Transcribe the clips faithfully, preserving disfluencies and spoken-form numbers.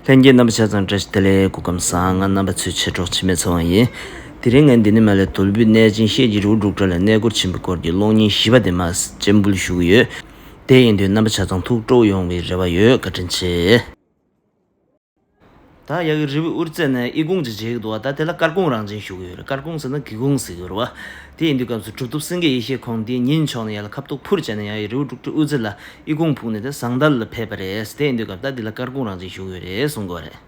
ལྷན་རྒྱས་རྣམ་པ་ཆ་ཚང་བཀྲ་ཤིས་བདེ་ལེགས། སྐུ་ཁམས་བཟང་། ང་རྣམ་པ་ཚོའི་མཆེད་གྲོགས་འཆི་མེད་ཚེ་དབང་ཡིན། དེ་རིང་ངས་འདི་ནས་མར་ལས་དོལ་པོའི་གནས་ཆེན་ཤེལ་གྱི་རི་བོ་འབྲུག་སྒྲ་ལ་གནས་སྐོར་ཆེན་པོའི་སྐོར་གྱི་གློག་བརྙན་བཞི་པ་དེ་མར་སྤྱན་འབུལ་ཞུ་གི་ཡོད། དེ་ཡིན་དུས་རྣམ་པ་ཆ་ཚང་ཐུགས་སྤྲོ་ཡོང་བའི་རེ་བ་ཡོད། བཀའ་དྲིན་ཆེ། ད་ཡ་གི་རི་བོའི་དབུ་རྩེ་ནས་ཨི་ཁུང་ཅིག་མཇལ་གི་འདུག་བ། ད་དེ་ལ་སྐར་ཁུང་རང་བཞིན་ཞུ་གི་ཡོད་རེད། སྐར་ཁུང་ཟེར་ན་སྒེའུ་ཁུང་ཟེར་གི་ཡོད་རེད་བ། དེ་ཡིན་དུས་སྐབས་སུ་གྲུབ་ཐོབ་སེང་གེ་ཡེ་ཤེས་ཁོང་འདིའི་ཉིན་ཕྱོགས་ནས་ཡར་ལ་ཁ་ཐུག་འཕུར་བྱས་ནས་ཡ་གི་རི་བོ་འབྲུག་སྒྲའི་དབུ་རྩེ་ལ་ཨི་ཁུང་ཕུག་ནས་དེ་ཟངས་མདའ་ལ་ཕེབས་པ་རེད། དེ་ཡིན་དུས་སྐབས་ད་འདི་ལ་སྐར་ཁུང་རང་བཞིན་ཞུ་གི་ཡོད་རེད་གསུང་གི་ཡོད་རེད།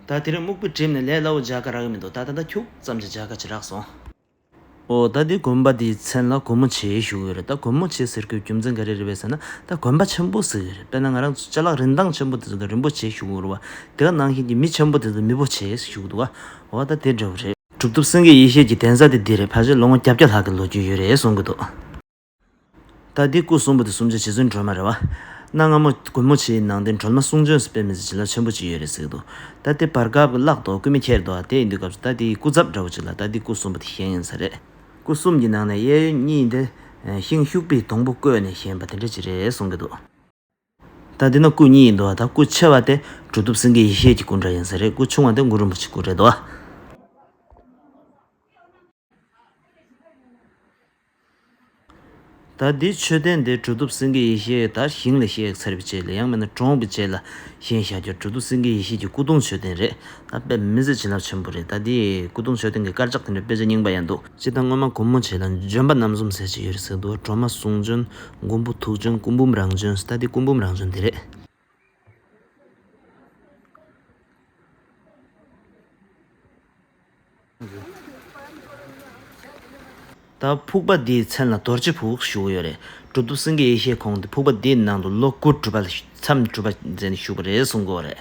ད་དེ་རིང་སྨུག་པའི་གྲིབ་ནས་ལས་སླ་བོ་མཇལ་ཁ་རག་གི་མི་འདུག་ད་ད་ལྟ་ཁྱུག་ཙམ་ཅིག་མཇལ་ཁ་ཅིག་རག་སོང་། ཨོ། ད་འདི་དགོན་པ་འདིའི་མཚན་ལ་སྒོ་མོ་ཆེ་ཞུ་གི་ཡོད་རེད། ད་སྒོ་མོ་ཆེ་ཟེར་དགོས་རྒྱུ་མཚན་ག་རེ་རེད་པས་ཟེར་ན། ད་དགོན་པ་ཆེན་པོ་ཟེར་གི་རེད། དཔེར་ན་ང་རང་ཚོ་ཅ་ལག་རིན་ཐང་ཆེན་པོ་དེ་ཚོ་ལ་རིན་པོ་ཆེ་ཞུ་གི་ཡོད་རེད་བ། དེ་ག་ནང་བཞིན་གྱི་མི་ཆེན་པོ་དེ་ཚོ་མི་བོ་ཆེ་ཞུ་གི་འདུག་བ། འོ་ད་དེ་འདྲ་བོ་རེད། གྲུབ་ཐོབ་སེང་གེ་ཡེ་ཤེས་ཀྱི་གདན་ས་དེ་འདི་རེད། ཕལ་ཆེར་ལོ་ངོ་བརྒྱད་བརྒྱ་ལྷག་གི་ལོ་རྒྱུས་ཡོད་རེད་གསུང་གི་འདུག་ད་འདི་སྐུ་གསུམ་པོ་དེ་གསུམ་ཆ་རྗེ་བཙུན་སྒྲོལ་མ་རེད་བ། གནའ་སྔ་མོ་དགོན་མོ་ཆེའི་ནང་དེ་སྒྲོལ་མ་གསུང་བྱོན་ཟེར་དཔེ་མི་སྲིད་བྱིན་རླབས་ཆེན་པོ་ཅིག་ཡོད་རེད་ཟེར་གི་འདུག་ད་དེ་བར་སྐབས་ཀྱི་བརླག་འདུག་སྐུ་མི་ཁྱེར་འདུག་དེ་ཡིན་དུས་སྐབས་སུ་ད་དེའི་སྐུ་ཚབ་འདྲ་བོ་ཅིག་ལ་ད་འདི་སྐུ་གསུམ་པོ་དེ་བཞེངས་ཡིན་ས་རེད། སྐུ་གསུམ་གྱི་ནང་ནས་གཡས་གཡོན་གཉིས་དེ་ཤིང་ཤུག་པའི་སྡོང་པོ་བརྐོས་ནས་བཞེངས་པ་དེ་འདྲ་ཅིག་རེད་གསུང་གི་འདུག་ད་འདི་ན་སྐུ་གཉིས་ཡིན་འདུག་ད་སྐུ་ཆེ་བ་དེ་གྲུབ་ཐོབ་སེང་གེ་ཡེ་ཤེས་ཀྱི་སྐུ་འདྲ་ཡིན་ས་རེད། སྐུ་ཆུང་བ་དེ་གུ་རུ་རིན་པོ་ཆེའི་སྐུ་རེད་འདུག་ད་འདི་མཆོད་རྟེན་འདི་གྲུབ་ཐོབ་སེང་གེ་ཡེ་ཤེས་ད་ཞིང་ལ་གཤེགས་ཚར་བའི་རྗེས་ལ། ཡང་མིན་ན་གྲོངས་པའི་རྗེས་ལ་བཞེངས་བཞག་རྒྱུ། གྲུབ་ཐོབ་སེང་གེ་ཡེ་ཤེས་ཀྱི་སྐུ་གདུང་མཆོད་རྟེན་རེད། ད་དཔེ་མི་སྲིད་བྱིན་རླབས་ཆེན་པོ་རེད། ད་འདི་སྐུ་གདུང་མཆོད་རྟེན་གྱི་དཀར་ཆག་དེ་འདྲ་དཔེ་ཆ་རྙིང་པ་ཡང་འདུག་སྤྱིར་བཏང་སྔོན་མ་དགོན་མོ་ཆེ་ལ་འབྱོན་པ་རྣམ་གསུམ་ཟེར་ཅིག་ཡོད་རེད་ཟེར་འདུག་སྒྲོལ་མ་གསུང་བྱོན། མགོན་པོ་ཐུགས་བྱོན། སྐུ་འབུམ་རང་བྱོན། ད་འདི་སྐུ་འབུམ་རང་བྱོན་འདི་རེད། ད་ཕུག་པ་འདིའི་མཚན་ལ་རྡོ་རྗེ་ཕུག་ཞུ་གི་ཡོད་རེད། གྲུབ་ཐོབ་སེང་གེ་ཡེ་ཤེས་ཁོང་དེ་ཕུག་པ་འདིའི་ནང་དུ་ལོ་དགུ་སྒྲུབ་པ་མཚམས་སྒྲུབ་པ་མཛད་ནས་བཞུགས་པ་རེད་གསུང་གི་ཡོད་རེད།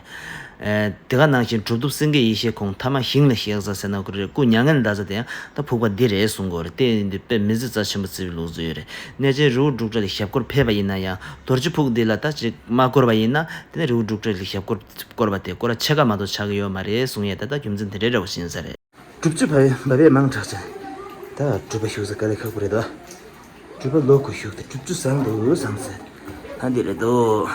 ཨེ། དེ་ག་ནང་བཞིན་གྲུབ་ཐོབ་སེང་གེ་ཡེ་ཤེས་ཁོང་ཐ་མ་ཞིང་ལ་གཤེགས་ས་ཟེར་ན་དགོས་རེད། སྐུ་མྱ་ངན་འདའ་ས་དེ་ཡང་ད་ཕུག་པ་འདི་རེད་གསུང་གི་ཡོད་རེད། དེ་ཡིན་དུས་དཔེ་མི་སྲིད་རྩ་ཆེན་པོ་བརྩི་བའི་ལུགས་སྲོལ་ཡོད་རེད། གནས་ཆེན་རི་བོ་འབྲུག་སྒྲ་ལ་ཞབས་སྐོར་ཕེབས་པ་ཡིན་ན་ཡང་རྡོ་རྗེ་ཕུག་འདི་ལ་ད་ཅིག་མ་བསྐོར་བ་ཡིན་ན། དེ་ནས་རི་བོ་འབྲུག་སྒྲ་ལ་ཞབས་སྐོར་བསྐོར་བ་དེ་སྐོར་ར་ཕྱེད་ཀ་མ་གཏོགས་ཆགས་ཀྱི་ཡོད་མ་རེད་གསུང་ཡས། ད་ལྟ་རྒྱུ་མཚན་དེ་འདྲའི་འདྲ་བོ་ཞིག་ཡིན་ས་རེད། སྒྲུབ་ཆུ་ཕ་ཡུལ་འབབ་ཡས་མང་དྲགས་ཅན། ད་སྒྲུབ་པ་བཞུགས་ས་དཀའ་ལས་ཁག་པོ་རེད་དོ། སྒྲུབ་པ་ལོ་དགུ་བཞུགས་ཏེ་སྒྲུབ་ཆུ་བཟང་འདུག་བཟང་ཟེར། ད་འདི་རེད་དོ།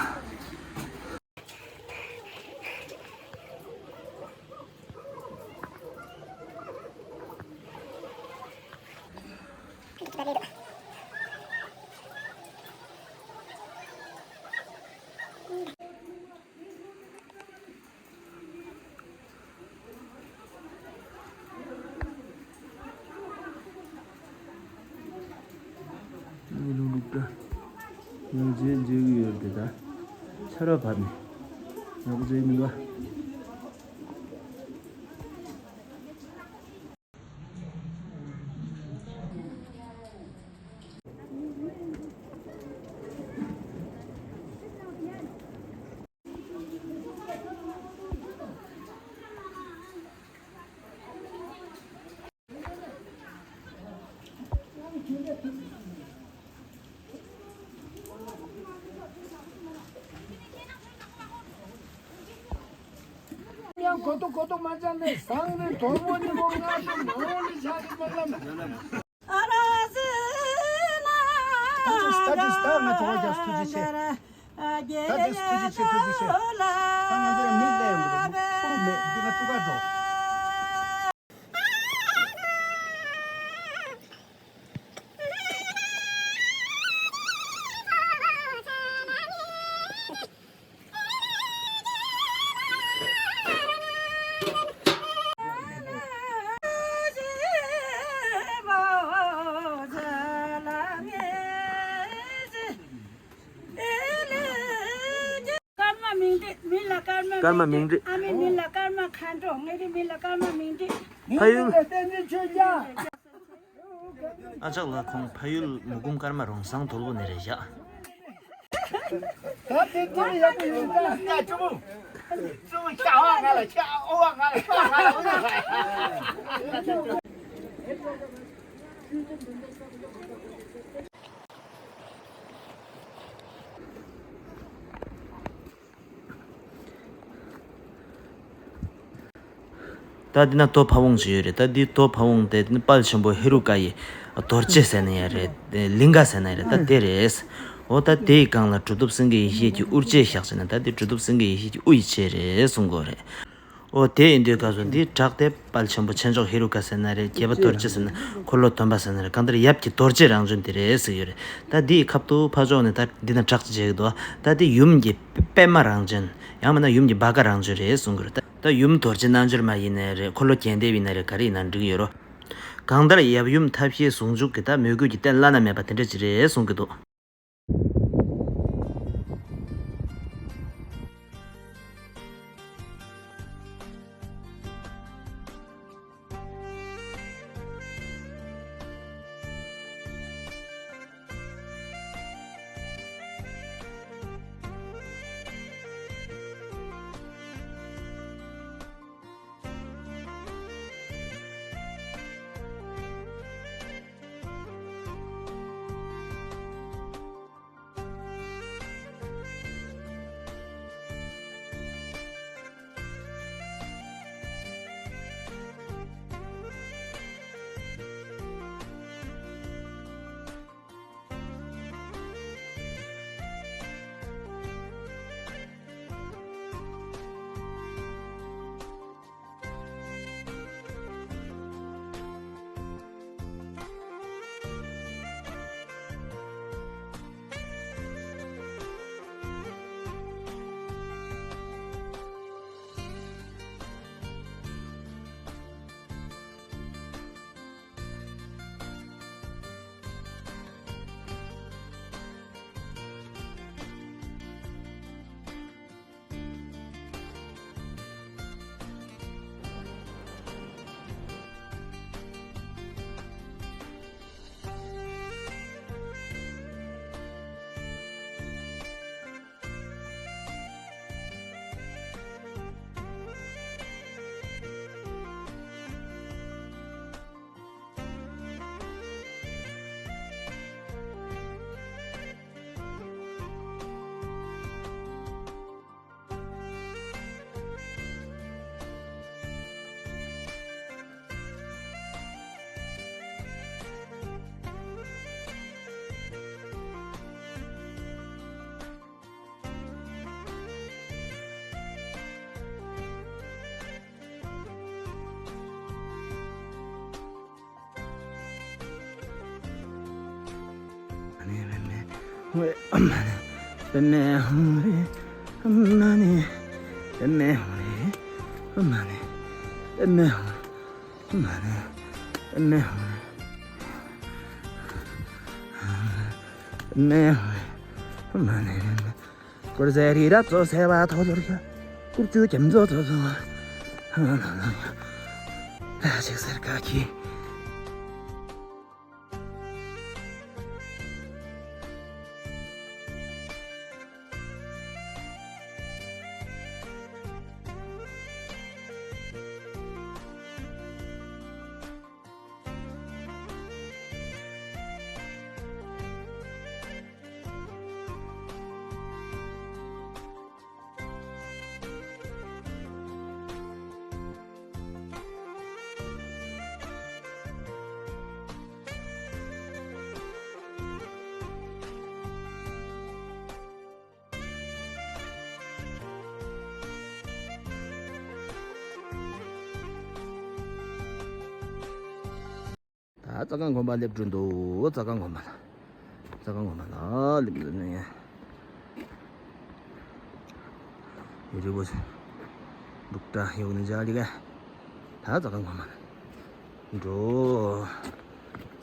ལུག་ལུག་འདྲ། ཡང་རྗེས་འཇུག་ཡོད་དེ་ད། ཆར་བ་བབས་ནས། ཡག་པོ་བྱས་མི་འདུག་ཨ། ཡང་གོ་ཏོ་གོ་ཏོ་མ་ཅང་ནས་བཟང་ནས་དོག་མོ་ནི་མོ་ང་ཚོ་མང་བོ་ནི་ཆགས་ཀྱི་མ་ལམ། ད་ཅི་ད་ཅི་ད་ང་ཚོ་བ་རྒྱག་ཐུགས་རྗེ་ཆེ། ད་ཅི་ཐུགས་རྗེ་ཆེ་ཐུགས་རྗེ་ཆེ། ད་ང་ཚོ་ལ་མི་ལས་ཡོང་གི་འདུག་ཁུར་མེད་འདི་ང་ཐུག་ག་འགྲོ། སྐར་མ་མིང་འདི་མི་ལ་སྐར་མ་སྐར་མ་མིང་འདི། ཨ་མའི་མིང་ལ་སྐར་མ་མཁའ་འགྲོ། ངའི་མིང་ལ་སྐར་མ་མིང་འདི། ཕ་ཡུལ། ཨ་ཅག་ལགས་ཁོང་ཕ་ཡུལ་མུ་ཁུམ་ཀརྨ་རོང་བཟང་དོལ་པོ་ནས་རེད་བཞག་ད་དེ་དེ་ཡག་པོ་ཡོད་ད། ཡ་ཅུ་མོ། ཅུ་མོ་ཤ་བ་ང་ལ་ཤ་ཨོ་བ་ང་ལ་ཤ་བ་ང་ལ་ཨོ་བ། ད་འདི་ན་རྡོ་ཕ་བོང་ཅིག་ཡོད་རེད། ད་འདི་རྡོ་ཕ་བོང་དེ་འདི་ནི་དཔལ་ཆེན་པོ་ཧེ་རུ་ཀ་ཡི་རྡོ་རྗེ་ཟེར་ན་ཡང་རེད། ལིང་ག་ཟེར་ན་ཡང་རེད། ད་དེ་རེད། འོ་ད་དེའི་སྒང་ལ་གྲུབ་ཐོབ་སེང་གེ་ཡེ་ཤེས་ཀྱི་དབུ་རྩེ་བཞག་བྱས་ན། ད་དེ་གྲུབ་ཐོབ་སེང་གེ་ཡེ་ཤེས་ཀྱི་དབུ་ཡི་རྩེ་རེད་གསུང་གི་ཡོད་རེད། འོ་དེ་ཡིན་དུས་སྐབས་སུ་འདིའི་བྲག་དེ་དཔལ་ཆེན་པོ་ཆེ་མཆོག་ཧེ་རུ་ཀ་ཟེར་ན་རེད། རྒྱལ་བ་རྡོ་རྗེ་ཟེར་ན། འཁོར་ལོ་སྡོམ་པ་ཟེར་ན་རེད། གང་ལྟར་ཡབ་ཀྱི་རྡོ་རྗེ་རང་བྱོན་དེ་རེད་ཟེར་གྱི་ཡོད་རེད། ད་འདིའི་ཁ་ཐུག་ཕ་ཕྱོགས་ནས་ད་འདི་ན་བྲག་ཅིག་མཇལ་གྱི་འདུག་ད་འདི་ཡུམ་གྱི་པད་མ་རང་བྱོན། ཡང་མིན་ན་ཡུམ་གྱི་བྷ་ག་རང་བྱོན་རེད་གསུང་གི་རེད། ད་ད་ཡུམ་རྡོ་རྗེ་རྣལ་འབྱོར་མ་ཡིན་ནའི་རེད། འཁོར་ལོ་རྒྱས་འདེབས་ཡིན་ནའི་རེད། ག་རེ་ཡིན་ན་འགྲིག་གི་ཡོད་རེད། གང་ལྟར་ཡབ་ཡུམ་ཐབས་ཤེས་ཟུང་འཇུག་གི་ད་མོས་གུས་ཀྱི་རྟེན་བླ་ན་མེད་པ་དེ་འདྲ་ཅིག་རེད་གསུང་གི་འདུག་སྐོར་ཟས་རི་རབ་ཚོ་སེ་བ་ཐོ་ཐོར་ཤ། སྐུར་ཆུ་རྒྱ་མཚོ་ཚོ་ཚོ། ལ་ཞིག་སེར་ཀ་ཁྱི། ད་རྩ་ཁང་དགོན་པ་སླེབས་འགྲོ་འདུག་རྩ་ཁང་དགོན་པ་ལ། རྩ་ཁང་དགོན་པ་ལ་སླེབས་འདུག་ནས། ཡུ་རི་བོ་ཆེ། འབྲུག་སྒྲ་ཡོག་ནི་འཇའ་ལི་ག་ད་རྩ་ཁང་དགོན་པ་ལ་འགྲོ།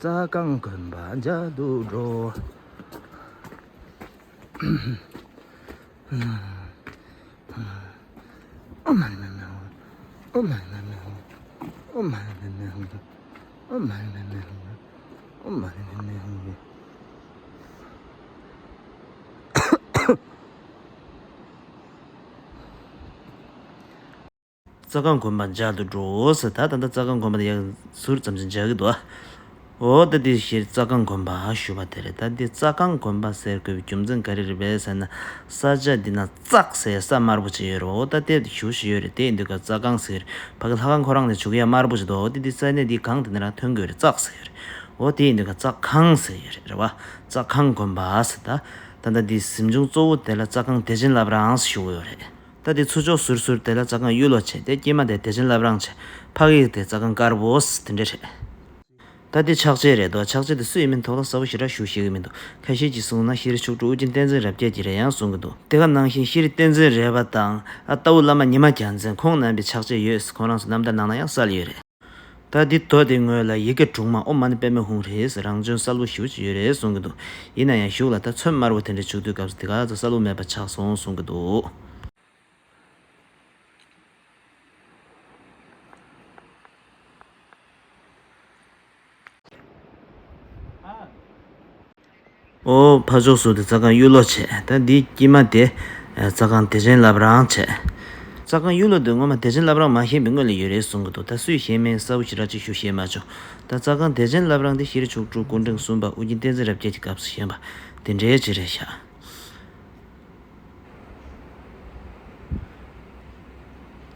རྩ་ཁང་དགོན་པ་མཇལ་དུ་འགྲོ། རྩ་ཁང་དགོན་པ་མཇལ་དུ་འགྲོ་ཟེར། ད་ད་ལྟ་རྩ་ཁང་དགོན་པ་དེ་ཡང་ཟུར་ཙམ་ཞིག་མཇལ་གི་འདུག་འོ་ད་འདི་ཞེས་རྩ་ཁང་དགོན་པ་ཞུ་བ་དེ་རེད། ད་འདི་རྩ་ཁང་དགོན་པ་ཟེར་དགོས་པའི་རྒྱུ་མཚན་ག་རེ་རེད་པས་ཟེར་ན། ས་ཆ་འདི་ན་ཙག་ཟེར་ས་དམར་པོ་ཅིག་ཡོད་རེད། འོ་ད་དེ་ཞུ་ཞུ་ཡོད་རེད། དེ་ཡིན་དུས་ཀ་རྩ་ཁང་ཟེར། ཕ་གི་ལྷ་ཁང་ཁོ་རང་ནས་ཞུ་གི་ཡ་དམར་པོ་ཅིག་འདུག་འོ་དེ་འདི་ས་གནས་འདི་གང་དེ་ནས་རང་ཐོན་གི་ཡོད་རེད། ཙག་ཟེར་ཡོད་རེད། འོ་དེ་ཡིན་དུས་ཀ་རྩ་ཁང་ཟེར་ཡོད་རེད། རེད་བ། རྩ་ཁང་དགོན་པ་ཟེར། ད་ ད་ལྟ་འདི་གཟིམ་ཆུང་གཙོ་བོ་དེ་ལ་རྩྭ་ཁང་བདེ་ཆེན་བླ་བྲང་ཞུ་གི་ཡོད་རེད། ད་འདི་ཚུར་ཕྱོགས་ཟུར་ཟུར་དེ་ལ་རྩྭ་ཁང་གཡུ་ལོ་བྱས་ཏེ། དཀྱིལ་མ་དེ་བདེ་ཆེན་བླ་བྲང་བྱས། ཕ་གི་དེ་རྩྭ་ཁང་དཀར་པོ་དེ་འདྲ་རེད། ད་འདི་ཕྱག་ཆས་རེད་དོ། ཕྱག་ཆས་དེ་སུ་ཡིན་མིན་དོགས་པ་ཟབ་པོ་ཞེ་དྲག་ཞུ་ཤེས་ཀྱི་མི་འདུག་ཁ་ཤས་ཀྱིས་གསུངས་ན་ཤེས་རིག་མཆོག་སྤྲུལ་ཨུ་རྒྱན་བསྟན་འཛིན་རབ་རྒྱས་ཀྱིས་རེད་ཡང་གསུང་གི་འདུག་དེ་ག་ནང་བཞིན་ཤེས་རིག་བསྟན་འཛིན་རས་པ་དང་། ཨ། རྟའུ་བླ་མ་ཉི་མ་རྒྱལ་མཚན་ཁོང་རྣམ་པའི་ཕྱག་ཆས་ཡོད། ཁོང་རང་ཚོ་རྣམ་ཐར་ནང་ན་ཡང་གསལ་ཡོད་རེད། ད་འདི་རྡོ་དེའི་ངོས་ལ་ཡི་གེ་དྲུག་མ་ཨོཾ་མ་ཎི་པདྨེ་ཧཱུྃ་རེད། རང་བྱོན་གསལ་པོ་ཞེ་པོ་ཅིག་ཡོད་རེད་གསུང་གི་འདུག་ཡིན་ན་ཡང་གཞུག་ལ་ད་ཚོན་དམར་པོ་དེ་འདྲ་བྱུག་དུས་སྐབས་སུ་དེ་ག་ཚོད་གསལ་པོ་མེད་པ་ཆགས་སོང་གསུང་གི་འདུག་ཨོ། ཕ་ཕྱོགས་སུ་དེ་རྩྭ་ཁང་གཡུ་ལོ་བྱས། ད་འདིའི་དཀྱིལ་མ་དེ་རྩྭ་ཁང་བདེ་ཆེན་བླ་བྲང་བྱས། རྩྭ་ཁང་གཡུ་ལོ་དེ་སྔོན་མ་བདེ་ཆེན་བླ་བྲང་མ་བཞེངས་པའི་སྔོན་ལ་ཡོད་རེད་གསུང་གི་འདུག་ད་སུས་བཞེངས་མིན་གསལ་པོ་ཞེ་དྲག་ཅིག་ཞུ་ཤེས་མ་བྱུང་། ད་རྩྭ་ཁང་བདེ་ཆེན་བླ་བྲང་དེ་ཤེས་རིག་མཆོག་སྤྲུལ་སྐུ་ཕྲེང་གསུམ་པ་ཨུ་རྒྱན་བསྟན་འཛིན་རབ་རྒྱས་ཀྱི་སྐབས་སུ་བཞེངས་པ་དེ་འདྲའི་ཅིག་རེད་ཤག་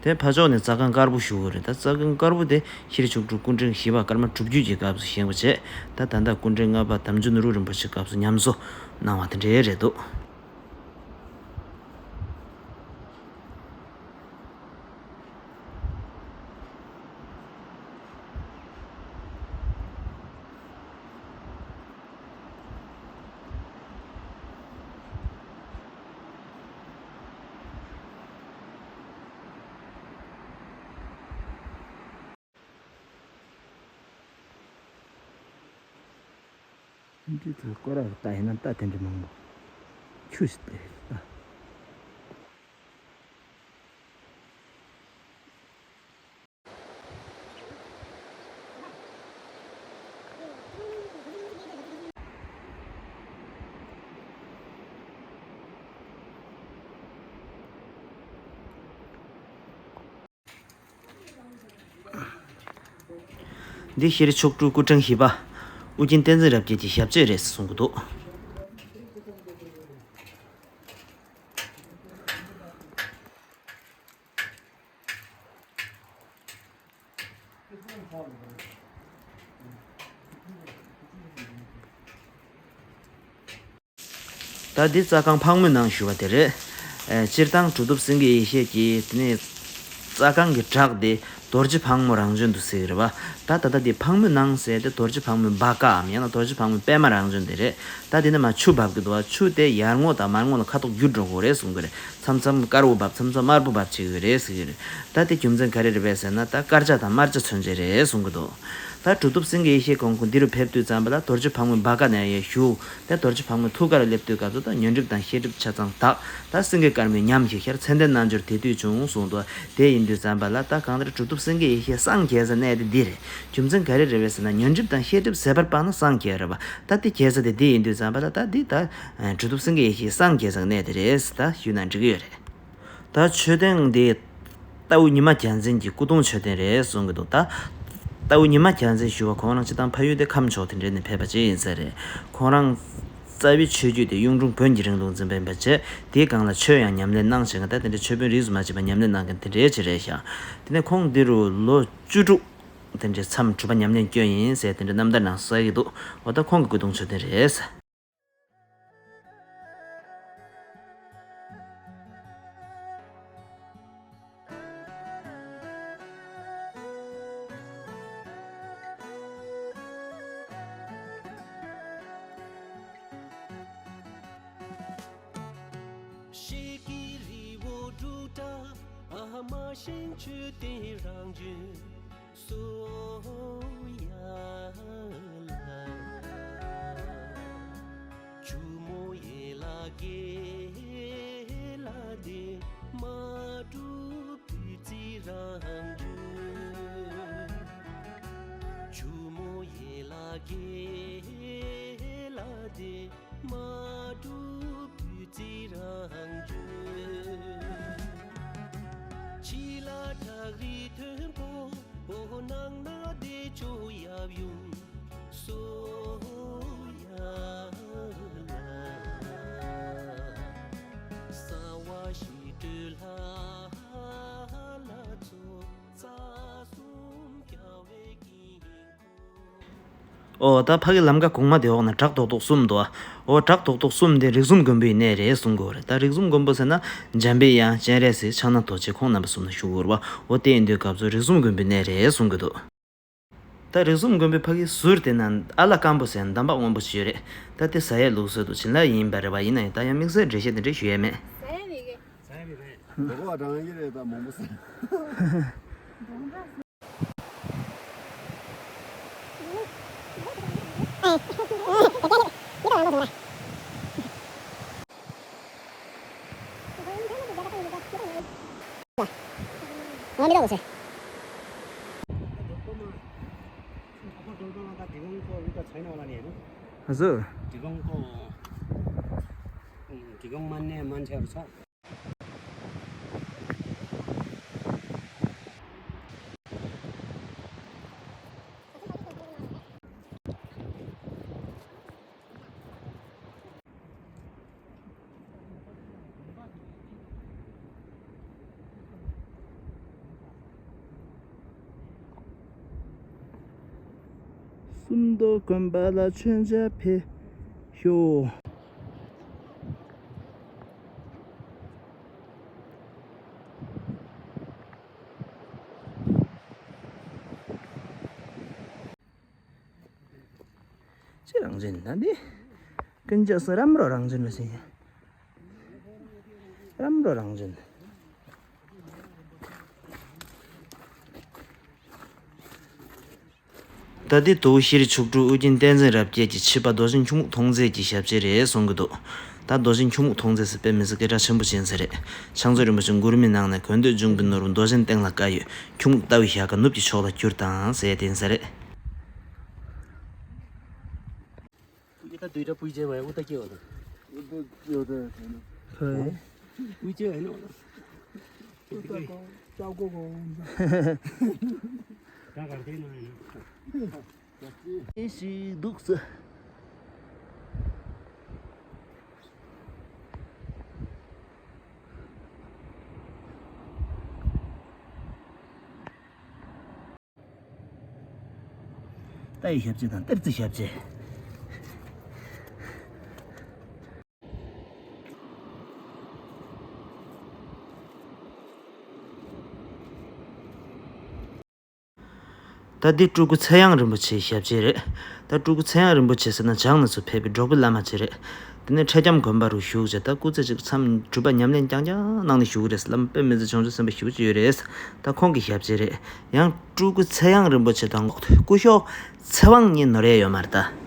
དེ་ཕ་ཕྱོགས་ནས་རྩྭ་ཁང་དཀར་པོ་ཞུ་གི་རེད། ད་རྩྭ་ཁང་དཀར་པོ་དེ་ཤེས་རིག་མཆོག་སྤྲུལ་སྐུ་ཕྲེང་བཞི་པ་ཀརྨ་སྒྲུབ་བརྒྱུད་ཀྱི་སྐབས་སུ་བཞེངས་པ་བྱས། ད་ད་ལྟ་སྐུ་ཕྲེང་ལྔ་པ་དམ་ཆོས་ནོར་བུ་རིན་པོ་ཆེའི་སྐབས་སུ་ཉམས་གསོ་གནང་བ་དེ་འདྲའི་རེད་འདུག་འདི་ཚོ་སྐོར་ར་ལྟ་ཡིན་ན་རྟ་དེ་འདྲ་མང་པོ་ཆུ་ཞིག་བལྟ་ཡོད་རེད་ད། འདི་ཤེས་རིག་མཆོག་སྤྲུལ་སྐུ་ཕྲེང་བཞི་པ་ཨུ་རྒྱན་བསྟན་འཛིན་རབ་རྒྱས་ཀྱི་ཞབས་རྗེས་རེད་གསུང་གི་འདུག་ད་འདི་རྩྭ་ཁང་ཕག་མོའི་ནང་ཞུ་བ་དེ་རེད། ཨེ། སྤྱིར་བཏང་གྲུབ་ཐོབ་སེང་གེ་ཡེ་ཤེས་ཀྱིས་དེ་ནས་རྩྭ་ཁང་གི་བྲག་དེ་རྡོ་རྗེ་ཕག་མོ་རང་བྱོན་དུ་ཟེར་གྱི་རེད་པ། ད་ད་ལྟ་འདི་ཕག་མོའི་ནང་ཟེར་དེ་རྡོ་རྗེ་ཕག་མོའི་བ་ཀའམ་ཡང་ན་རྡོ་རྗེ་ཕག་མོའི་པད་མ་རང་བྱོན་དེ་རེད། ད་དེ་ནས་མར་ཆུ་འབབ་ཀྱི་འདུག་པ། ཆུ་དེ་ཡར་ངོ་དང་མར་ངོ་ལ་ཁ་དོག་འགྱུར་འགྲོ་གི་རེད་གསུང་གི་རེད། མཚམས་མཚམས་དཀར་པོ་འབབ། མཚམས་མཚམས་དམར་པོ་འབབ་བྱེད་ཀྱི་རེད་ཟེར་གྱི་རེད། ད་དེ་རྒྱུ་མཚན་ག་རེ་རེད་པས་ཟེར་ན། ད་དཀར་ཆ་དང་དམར་ཆ་མཚོན་བྱེད་རེད་གསུང་གི་འདུག་ད་གྲུབ་ཐོབ་སེང་གེ་ཡེ་ཤེས་ཁོང་ཁོང་འདི་རུ་ཕེབས་དུས་ཙམ་པ་ལ་རྡོ་རྗེ་ཕག་མོའི་བ་ཀ་ནས་ཡར་བཞུགས་ཏེ་རྡོ་རྗེ་ཕག་མོའི་ཐུགས་ཀར་སླེབས་དུས་སྐབས་སུ་ད་ཉོན་སྒྲིབ་དང་ཤེས་སྒྲིབ་ཆ་ཚང་དག་ད་སེང་གེ་དཀར་མོའི་ཉམས་ཤིག་ཤར་མཚན་ལྡན་རྣལ་འབྱོར་དེ་དུས་བྱུང་གསུངས་འདུག་དེ་ཡིན་དུས་ཙམ་པ་ལ་ད་གང་ལྟར་གྲུབ་ཐོབ་སེང་གེ་ཡེ་ཤེས་སངས་རྒྱས་ས་གནས་དེ་འདི་རེད། རྒྱུ་མཚན་ག་རེ་རེད་པས་ཟེར་ན། ཉོན་སྒྲིབ་དང་ཤེས་སྒྲིབ་ཟད་པར་སྤངས་ན་སངས་རྒྱས་རེད་པ། ད་དེ་རྒྱས་ས་དེ་འདི་ཡིན་དུས་ཙམ་པ་ལ་ད་འདི་ད་གྲུབ་ཐོབ་སེང་གེ་ཡེ་ཤེས་སངས་རྒྱས་ས་གནས་དེ་རེད་ད་ཞུས་ན་འགྲིག་གི་ཡོད་རེད། ད་མཆོད་རྟེན་འདི་རྟའུ་ཉི་མ་རྒྱལ་མཚན་གྱི་སྐུ་གདུང་མཆོད་རྟེན་རེད་གསུང་གི་འདུག་ད་རྟའུ་ཉི་མ་རྒྱལ་མཚན་ཞུ་བ་ཁོང་རང་སྤྱིར་བཏང་ཕ་ཡུལ་དེ་ཁམས་ཕྱོགས་དེ་འདྲ་ནས་ཕེབས་པ་ཅིག་ཡིན་ས་རེད། ཁོང་རང་རྩ་བའི་ཆོས་བརྒྱུད་དེ་གཡུང་དྲུང་བོན་གྱི་རིང་ལུགས་འཛིན་པ་ཡིན་པ་བྱས། དེའི་སྒང་ལ་ཆོས་ཡང་ཉམས་ལེན་གནང་བྱས། ད་དེ་འདྲའི་ཆོས་དཔོན་རིས་སུ་མ་ཆད་པ་ཉམས་ལེན་གནང་མཁན་དེ་འདྲའི་ཅིག་རེད་ཤག་དེ་ནས་ཁོང་འདི་རུ་ལོ་བཅུ་དྲུག་དེ་འདྲའི་མཚམས་སྒྲུབ་པ་ཉམས་ལེན་བསྐྱོན་ཡིན་ཟེར་དེ་འདྲའི་རྣམ་ཐར་ནང་གསལ་གྱི་འདུག་འོ་ད་ཁོང་གི་སྐུ་གདུང་མཆོད་རྟེན་རེད། ཤེལ་གྱི་རི་བོ་འབྲུག་སྒྲ་ཨ་མ་ཤིང་ཆུ་དེ་རང་བྱོན། སོ་ཡ་ལ། ཆུ་མོ་ཡེ་ལ་གེ་ལ་དེ་མ་གྲུབ་དུས་ཚིག་རང་བྱོན། ཆུ་མོ་ཡེ་ལ་གེ་ལ་དེ་མ་གྲུབ་དུས་ཚིག་རང་བྱོན། ཕྱི་ལ་བྲག་རི་མཐོན་པོ། འོ་ནང་ན་བདེ་མཆོག་ཡབ་ཡུམ། སོ་ཡ་ལ། གསང་བ་ཞི་ཁྲོའི་ལྷ་ལ་ཚོགས། རྩ་གསུམ་རྒྱལ་བའི་དཀྱིལ་འཁོར། ཨོ་ད་ཕ་གི་ལམ་ཀ་གོང་མ་དེ་འོག་ན་བྲག་རྡོག་རྡོག་གསུམ་འདུག་ཨ། ཨོ་བྲག་རྡོག་རྡོག་གསུམ་དེ་རིགས་གསུམ་མགོན་པོའི་གནས་རེད་གསུང་གི་ཡོད་རེད། ད་རིགས་གསུམ་མགོན་པོ་ཟེར་ན་འཇམ་པའི་དབྱངས་སྤྱན་རས་གཟིགས་ཕྱག་ན་རྡོ་རྗེ་ཁོང་རྣམ་པ་གསུམ་ལ་ཞུ་གི་ཡོད་རེད་པ། ཨོ་དེ་ཡིན་དུས་སྐབས་སུ་རིགས་གསུམ་མགོན་པོའི་གནས་རེད་གསུང་གི་འདུག་ད་རིགས་གསུམ་མགོན་པོའི་ཕ་གི་ཟུར་དེ་ན་ཨ་ལ་སྐམ་པོ་ཟེར་འདམ་བག་སྔོན་པོ་ཞིག་ཡོད་རེད། ད་དེ་ཟ་ཡས་ལུགས་སྲོལ་དུ་བྱིན་རླབས་ཡིན་པ་རེད་པ། ཡིན་ན་ཡང་ད་ཡང་དམིགས་བསལ་འགྲེལ་བཤད་དེ་འདྲ་ཞུ་ཡས་མེད། ཟ་ཡས་མེད་གི། ཟ་ཡས་མེད་པས། མགོ་སྐོར་བ་དྲང་གི་རེད། ད་མང་པོ་ཟ། ཨ་ཟོ། སུམ་མདོ་དགོན་པ་ལ་མཆོད་མཇལ་ཕེབས་ཤོག་ཅི་རང་བཞིན་ད་འདི། ཀུན་རྒྱལ་སྲས་རམ་རོ་རང་བཞིན་ལ་ཟེར། རམ་རོ་རང་བཞིན། ད་འདི་དུ་ཤེས་རིག་མཆོག་སྤྲུལ་ཨོ་རྒྱན་བསྟན་འཛིན་རབ་རྒྱས་ཀྱི་ཆིབས་པ་རྡོ་རྗེ་ཁྱུང་མུག་མཐོང་མཛད་ཀྱི་ཞབས་རྗེས་རེད་གསུང་གི་འདུག་ད་རྡོ་རྗེ་ཁྱུང་མུག་མཐོང་མཛད་ཟེར་དཔེ་མི་སྲིད་སྐད་གྲགས་ཆེན་པོ་ཅན་ཟེར་རེད། ཕྱག་མཛོད་རིན་པོ་ཆེ་མགུར་མའི་ནང་ནས་གོན་འདོད་འབྱུང་པོའི་ནོར་བུ་རྡོ་རྗེ་སྟེང་ལ་བཀའ་ཡོད། ཁྱུང་མུག་ལྟ་བུའི་ཞྭ་སྒ་ནུབ་ཀྱིས་ཕྱོགས་ལ་བསྒྱུར་དང་ཟེར་དེ་ཡིན་ས་རེད། ཨུ་ཏ་དུས་ར་པུས་ཅེ་བའི་ཨུ་ཏ་ཀྱེ་བ་དང་། ཨུ་ཏ་ཀྱེ་བ་དང་། ཧོꯏ། པུས་ཅེ་བའི་ནོ། ཨུ་ཏ་ཀོ་ཅའོ་ཀོ་ཀོ། ད་གར་དེ་ནོ་ཡིན་ནོ། ཨེ་ཤི་འདུག་ས། རྟ་ཡི་ཞབས་རྗེས་དང་གཏེར་རྩེ་ཞབས་རྗེས། ད་འདི་སྤྲུལ་སྐུ་ཚེ་དབྱངས་རིན་པོ་ཆེའི་ཞབས་རྗེས་རེད། ད་སྤྲུལ་སྐུ་ཚེ་དབྱངས་རིན་པོ་ཆེ་ཟེར་ན་བྱང་ནས་ཚུར་ཕེབས་པའི་འབྲོག་པའི་བླ་མ་ཅིག་རེད། དེ་ནས་ཁྲེ་ལྕམ་དགོན་པ་རུ་བཞུགས་བྱས། ད་སྐུ་ཚེ་གཅིག་མཚམས་སྒྲུབ་པ་ཉམས་ལེན་རྐྱང་རྐྱང་གནང་ནས་བཞུགས་རེད། བླ་མ་དཔེ་མི་སྲིད་བྱང་ཆུབ་སེམས་དཔའ་ཞེ་པོ་ཅིག་ཡོད་རེད། ད་ཁོང་གི་ཞབས་རྗེས་རེད། ཡང་སྤྲུལ་སྐུ་ཚེ་དབྱངས་རིན་པོ་ཆེ་དང་སྐུ་ཞབས་ཚེ་དབང་གཉིས་ནོར་ཡས་ཡོད་མ་རེད་ད།